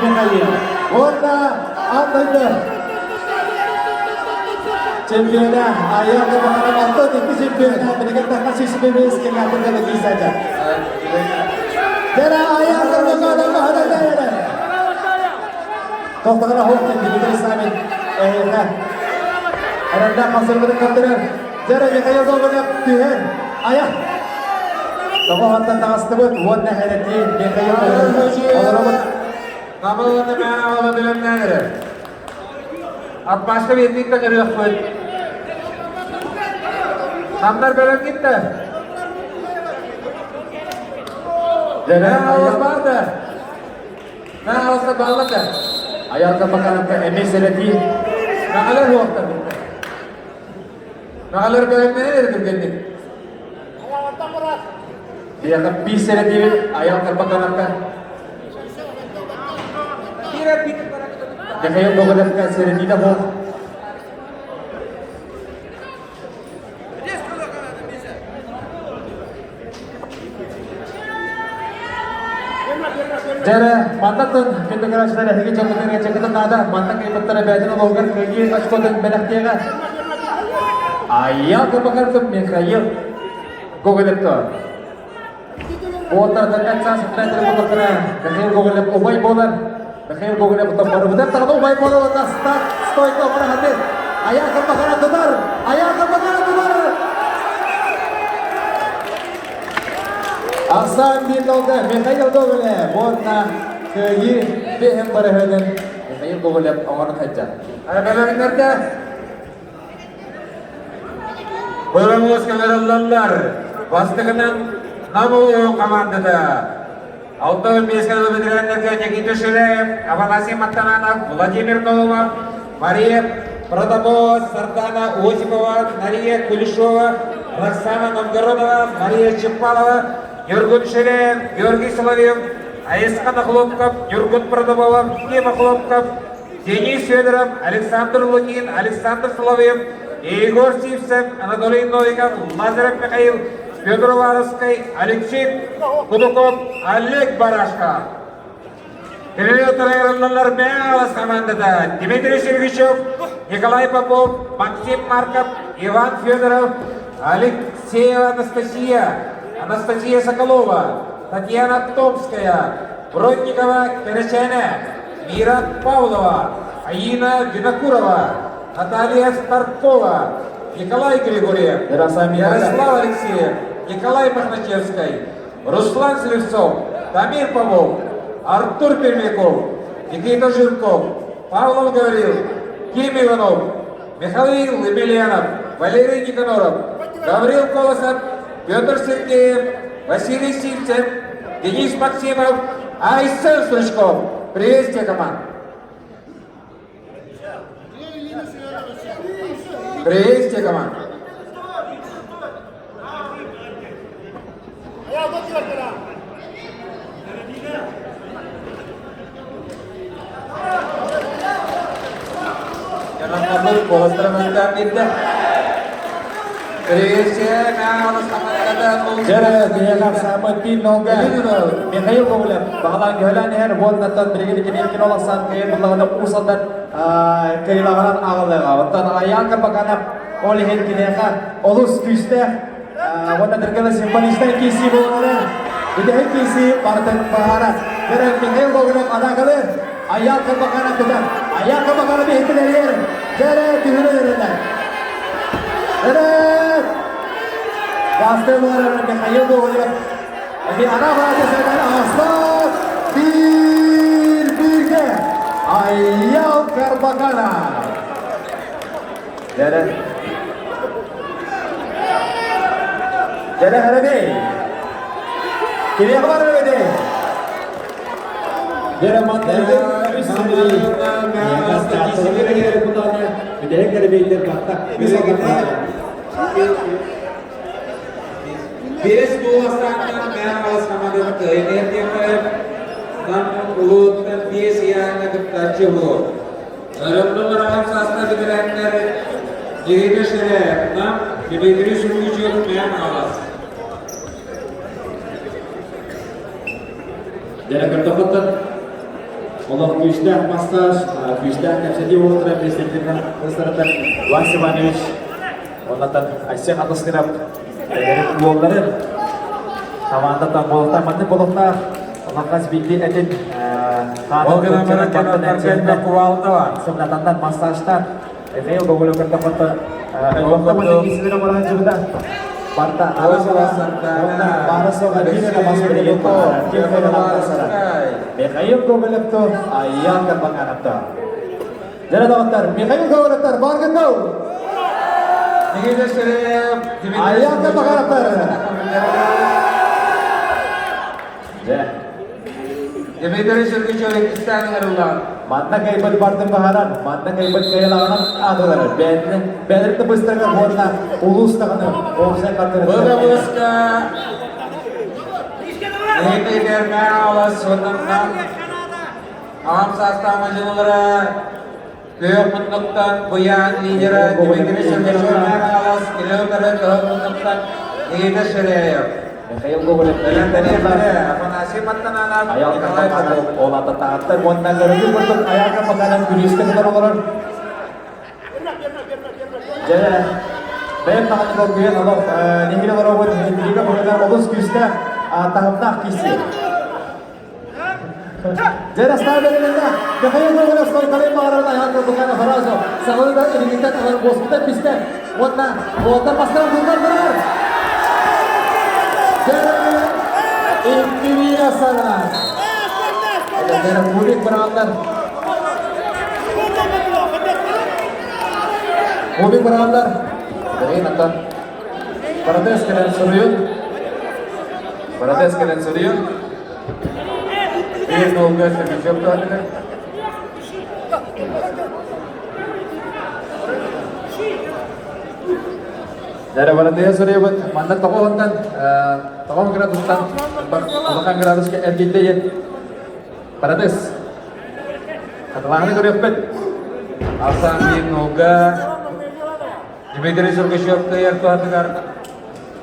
Михаил. Уонна аан дойду чемпиона Аян Бахаров Антон икки чемпиона билигин тахха сүүс километрга киисәдэ. Дера Аян Бахаров Бахаров Тохтоҕуна хоһтан Дмитрий Савин эһиэхэ эрэллээх хасырбытын көрдөрөр. Дьэрэ Михаил Гоголев түһэн айах Тоҕо таҕыстыбыт уонна эрэтии Михаил Гоголев олоробут. Намылыны мээнэ бэлэмнээн эрэр. Аппашка биэрдиттэн көрүөхпүт. Намнар бэлэм гиттэ. Дьэрэ Мээнэ бар да. Мээнэ балла да. Аялга баканапка эмиэ сэрэтии. Мэҕэлэр хуохтар. Мэҕэлэр бэлэмнэнэн эрэ түргэнник. Биэхэ биир сэрэтиибит Аялга баканапка. Михаил Гоголевка сэрэтиитэ хуох. Дьэрэ, мантан күндү көрөөччүлэр эһиги дьоҥҥутугар чекытын наада, мантан кыйбыттара бэйэтин олоҕугар кыайыы очкотун бэлэхтиэҕэ. Айял Кабакарцев Михаил Гоголевка. Уоттартан саас метр буллахтара Михаил Гоголев убай буолар. Михаил Гоголев барыбытын таҕына убай буолар уонна старт стойка оҥоро Айаал Кабакара тутар! Айаал Кабакара тутар! Ахсаан биир нолга Михаил Гоголев уонна кыайыы биһин барыһынын Михаил Гоголев оҥорон сылдьар. Бэлэмнэрдэ Быраңыас кэлэрэллэллэр. Бастакынан Нам улууһун командата. 65 ветераннарга Никита Шиляев, Афанасий Маттананов, Владимир Коломов, Мария Протопова, Сардана Осипова, Мария Кулешова, Роксана Новгородова, Мария Чепалова, Нюргун Шиляев, Георгий Соловьев, Айысхан Охлопков, Нюргун Протопова, Дима Хлопков, Денис Федоров, Александр Лукин, Александр Соловьев, Егор Сивцев, Анатолий Новиков, Лазарев Михаил, Петр Уваровскай, Алексей Кудуков, Олег Барашков. Тренерлар Мялас командата Дмитрий Сергичев, Николай Попов, Максим Марков, Иван Федоров, Алексеева Анастасия, Анастасия Соколова, Татьяна Томская, Бродникова Кэрэчээнэ, Мира Павлова, Аина Винокурова, Наталья Старкова, Николай Григорьев, Ярослав Алексеев, Николай Мохначевский, Руслан Слепцов, Дамир Попов, Артур Пермяков, Никита Жирков, Павлов Гаврил, Ким Иванов, Михаил Емельянов, Валерий Никаноров, Гаврил Колосов, Петр Сергеев, Василий Сивцев, Денис Максимов, Айсен Стручков. Приветствие команд! Приветствие команд! Дьоннорбут куоластара мөлтөөн биэрдэ. Приветствие Дьэрэ, биһиэхэ саамай биир нолга Михаил Гоголев баҕалаан көһөлөөн иһэр уоннаттан билигин иккини олохсан кыайан буллаҕына Уус Алдан кыайылаҕынан аҕалыаҕа. Оттон Айаан Карбаканов ол иһин киниэхэ олус күүстээх уонна түргэн символичнай киирсии буолан бүтэһик киирсии барытын баһаара. Дьэрэ, Михаил Гоголев атаакалыыр Айаан Карбаканов тутар. Айаан Карбаканов иһиттилэр Дьэрэ, түһүрэн эрэллэр. Дьэрэ! Гастеллар Михаил Гоголев Эми ана баатысынан астат bir birge Айял Карбакана. Дьэрэ. Дьэрэ Харабей. Кириэхэ бар эбэтей. Дьэрэ манныгы үс сирий. Бүтэһик кэрбейтер батта. Биэс буоластаахтан Мэҥэ командата кыайан иһэрдиэхтэрэ. Нам улууттан биэс ыйааһыҥҥа кыттааччы буолуо. Өрөмнөн аҕам саастаах бэтэрээннэр Никита Ширяев, Нам, Дмитрий Сургучев, Мэҥэ Хаҥалас. Дьэрэ көрдөхөттөн. Олох күүстээх массаж, күүстээх кэпсэтии буолтара президентинэн сырыттан Вася Иванович, оннотон Айсен Атаскыров уолларын командаттан буолуохтаах, маннык буолуохтаах. Онон хас биирдии этин Ол гынан баран кэннэ кувалда сымнатаннар массажтаан Михаил Гоголев көрдөххөттөн элбэхтэ маннык киисилэри оҥорон сылдьыбыта. Барта Михаил Гоголевто Айян Карбакановто. Дьэ доҕоттор, Михаил Гоголевтар баргытау! Никита Шереев, Айян Карбакановтар! Дьэ. Дмитрий Сергеевич иккистээн ыҥырыллан. Манна кайбыт бардын баһаран, манна кайбыт кайылаҕынан аатылар. Бэйэтин бэлэрти быстарга уонна улуус даҕаны уопсай хартыына. Быдабыска Никитер Мялас уоннан аҕам саастаах мадьыналара Күөх муннуктан Буян лидера Дмитрий Сергеевич Мялас, километры кыһыл муннуктан Никита Ширяев. Михаил Гоголев Афанасий Маттананов, Николай Попов. Ол ататааттар уонна көрүҥү курдук айака баканан күлүүскэ тутан олорор. Дьэ, бэйэм даҕаны долгуйан олох нэһиилэ олоробут интрига быһыытынан олус күүстээх таһымнаах киирсии. Дьэ, Ростав бэлэмнэннэ. Михаил Гоголев стойкалыын баҕарарын айаан курдукана сразу саҕалыыда илиҥҥиттэн ылан буоспута түстэ. Уонна уолтан бастаан булгар барар. Дьэ, иккилии сана. Дьэ, кубик быраҕаллар. Кубик быраҕаллар. Билигин оттон Протез кэлэн суруйун. Протез кэлэн суруйун. Биир нолга Сергачев туһатыгар. Дәрі Баратыя суруйбут. Манна тоҕуһунтан 9 градустан улахан градуска эргийдэ Протез. Хатылааны көрүөхпүт. Асан биир нолга Дмитрий Сергачев кыайар туһатыгар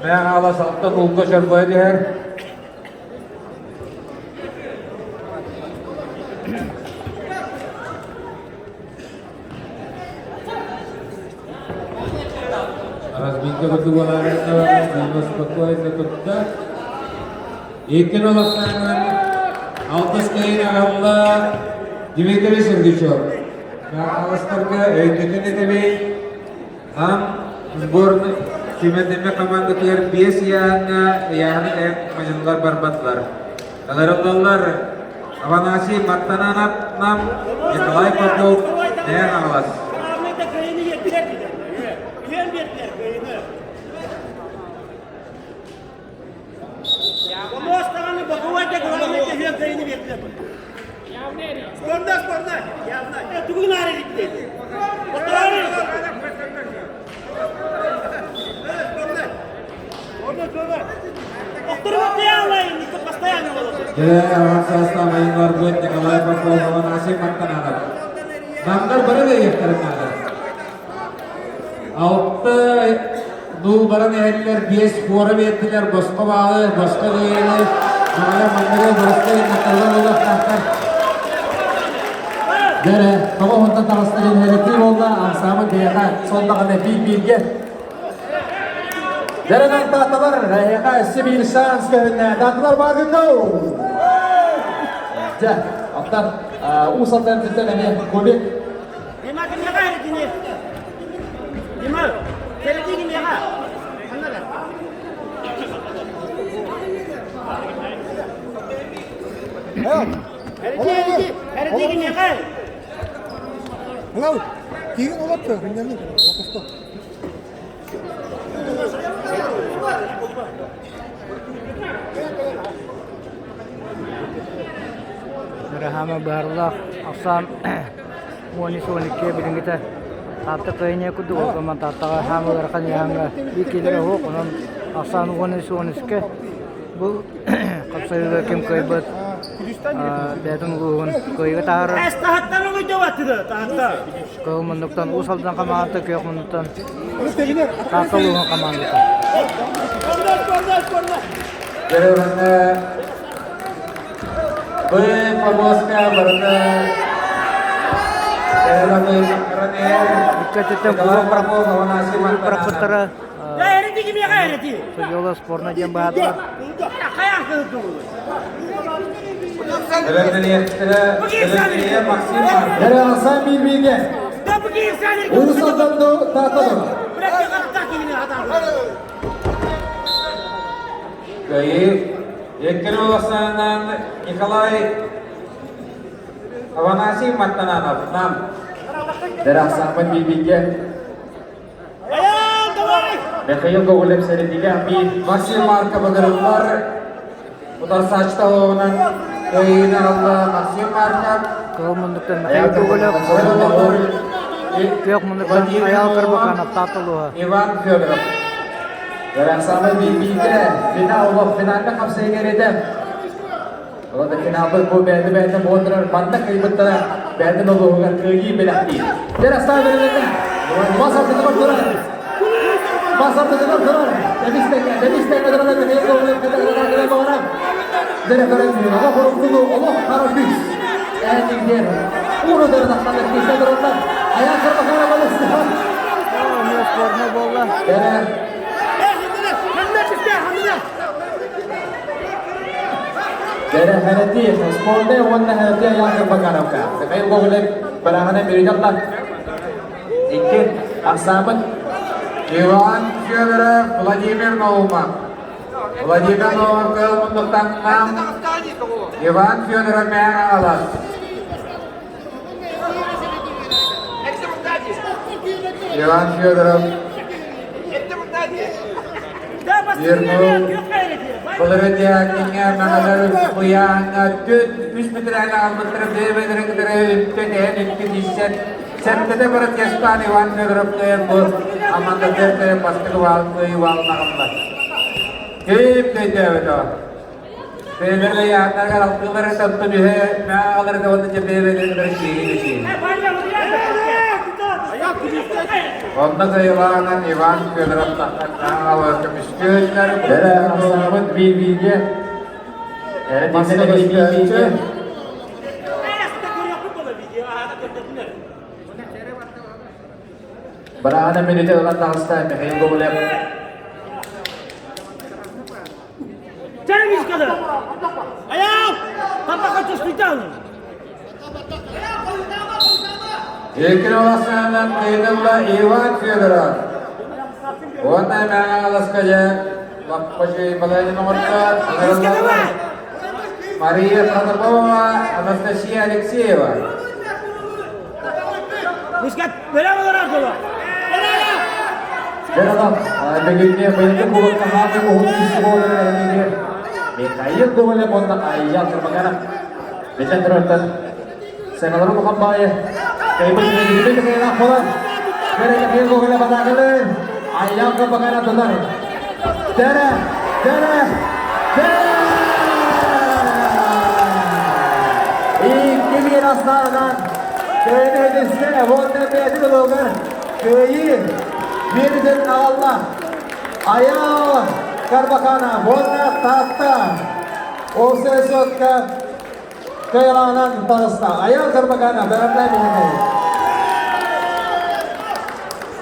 Мэҥэ Хаҥалас алтан уулга чорбойо түһэр. Разминка курдук буолаарыҥҥа спокойно тутта. Иккин олохтоонун алтыс кыайын аҕалла Дмитрий Сергачев. Хаҥаластарга өйдөтөн этэбин Нам сборной Симэннэмэ командатыгар биэс ыйааһыҥҥа ыйааһыны эн мадьынылар барбатылар. Ыҥырыллаллар Афанасий Маттананов Нам, Николай Попов, Мэҥэ Хаҥалас. Дьэ, аҕам саастаах айылларбыт Николай Попов, Афанасий Маттананов. Намнар бары да иэхтэрин наада. Алта нуул баран иһэллэр, биэс фора биэрдилэр, босхо баалы, босхо кыайыыны, маҕара манныгы бырыска гыннаттарга буолуохтаахтар. Дьэрэ, тоҕо уһунтан таҕыстар иһэритии буолла, ансаамын биһиэхэ сол даҕаны биир-бииргэ. Дьэрэнэн тааталар, эһиэхэ өссө биир шанс көһүннэ. Тааталар бааргын Дьэ, оттон Уус Алдан бүтэн эмиэ кубик Дима кимиэхэ эритини? Дима, сэрэтии кимиэхэ? Ханна да? Эритии, эритии, эритии кимиэхэ? Мынау тегін болады да күндермен отызда. Рахама быһарылаах ахсаан 13-12 билиҥҥитэ Таатта кыайыа курдук ол Тааттаҕа хаама ыарахан ыйааһыҥҥа иккилэрэ суох онон ахсаан 13-13-кэ бу хапсайыыга ким кыайбыт бэйэтин улууһун кыайыыга таһаарар Кыһыл муннуктан Уус Алдан хамаандата, күөх муннуктан Таатта улууһун хамаандата. Дьэ, Б повозка барыта Икки өттүттэн кубок бырахпыттара. Судьуола спорно диэн баһаатылар. Асан Билбиге. Уусалдан Таатадыр. Кыайыы Еккер уласынан Николай Афанасий Маттананов нам. Дәрәхсамын Билбиге. Михаил Гоголев сәрендиге ми Максим Марков ыгырыллар. Утарсаачта оҕунан кыайыыны алла Максим Марков. Кыһыл муннуктан Михаил Гоголев, күөх муннуктан Аял Карбаканов Тааталуха. Иван Федоров. Дәрәхсамын Билбиге финал финалда қапсайгер еді. Олар финалды бу бәді бәді болдырар манна кыйбыттара бәді олуға кыйы беләкти. Дәрәхсамын Билбиге. Масап тұтып тұрар. Масап тұтып тұрар. Дәбистәкә, дәбистәкә тұрар Михаил Гоголев кәдә бағара. Дәрәхсамын Олох орукулу, олох қаракүс. Әнигдер. Уну дәрәхсамын кисә тұрар. Аяқ кырбакара балысы. Эмиэ спорно буолла. Дәрә Дәрә хәрәти, спорте онна хәрәти аяқ кырбакаровка. Михаил Гоголев барағына бережалла. Икки Асамын Иван Федоров, Владимир Наумов. Владимир Наумов кыл мундуктан нам. Иван Федоров мэҥэ алас. Иван Федоров Былыры мэҥэлэр куйааҥҥа түт үс метрәне албыттыры бэйбэдэрин кытары үттэ тэһэн үттэ тииссэн сэттэтэ барат Иван Федоров кыйан бу Аманда тертере бастыгы вал кыйы валнаҕымла. Кип көйдөбөт о. Бэйбэрле яатаргар алтылары таптын үһэ мэҥэлэр да онна бэйбэдэрин кытары чиги чиги. Онна кыйылаанан Иван Федоров тахтан көмүскүөннөр. Дәрә Асамын Билбиге. Әрәтисене Билбиге. Барағына минуте olan тағыста Михаил Гоголев. Екір оласынан кыйдылла Иван Федоров. Онна мэҥэ аласкажа лаппажы балайын оңорта Мария Протопопова, Анастасия Алексеева. Дәрәдам, бүгінге быйылғы кубокка хаты уһун киси болдыр әрәтиге. Михаил Гоголев онна Аял Кырбаканов. Бетен тұрартан Сәналары Мұхамбайы. Кайбы жинегибе кайла болар. Дәрә Михаил Гоголев атагылы. Аял Кырбаканов тутар. Дәрә, дәрә, дәрә! Икки бир астарынан Кöyünü hedesine Vonda beydi bulunur. Köyü birden Allah. Ayağı Karbakana Vonda tahta. O sesotka Kayalanan tağısta. Ayağı Karbakana beraber.